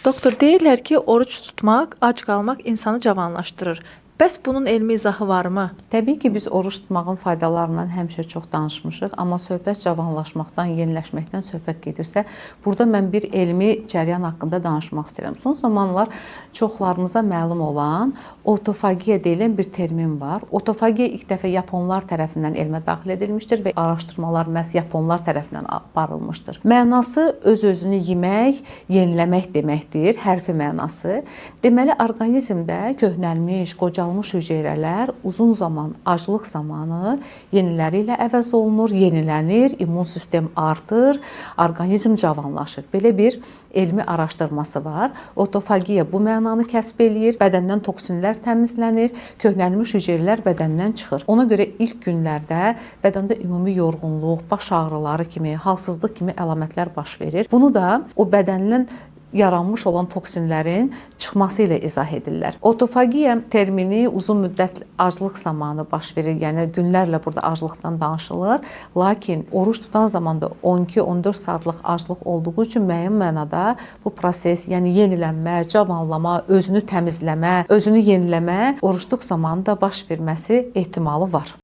Doktor, deyirlər ki, oruc tutmaq, ac qalmaq insanı cavanlaşdırır. Bəs bunun elmi izahı varmı? Təbii ki, biz oruc tutmağın faydalarından həmişə çox danışmışıq, amma söhbət cavanlaşmaqdan, yeniləşməkdən söhbət gedirsə, burada mən bir elmi cəryan haqqında danışmaq istəyirəm. Son zamanlar çoxlarımıza məlum olan otofagiya deyilən bir termin var. Otofagiya ilk dəfə yaponlar tərəfindən elmə daxil edilmişdir və araşdırmalar məhz yaponlar tərəfindən aparılmışdır. Mənası öz-özünü yemək, yeniləmək deməkdir, hərfi mənası. Deməli, orqanizmdə köhnəlmiş, qocalmış hüceyrələr uzun zaman aclıq zamanı yeniləri ilə əvəz olunur, yenilənir, immun sistem artır, orqanizm cavanlaşır. Belə bir elmi araşdırması var. Otofagiya bu mənanı kəsb eləyir. Bədəndən toksinlər təmizlənir, köhnəlmiş hüceyrələr bədəndən çıxır. Ona görə ilk günlərdə bədəndə ümumi yorğunluq, baş ağrıları kimi, halsızlıq kimi əlamətlər baş verir. Bunu da o bədəndən yaranmış olan toksinlərin çıxması ilə izah edirlər. Otofagiya termini uzun müddət aclıq zamanı baş verir. Yəni günlərlə burada aclıqdan danışılır. Lakin oruc tutan zamanda 12-14 saatlıq aclıq olduğu üçün müəyyən mənada bu proses, yəni yenilənmə, cavanlama, özünü təmizləmə, özünü yeniləmə orucluq zamanı da baş verməsi ehtimalı var.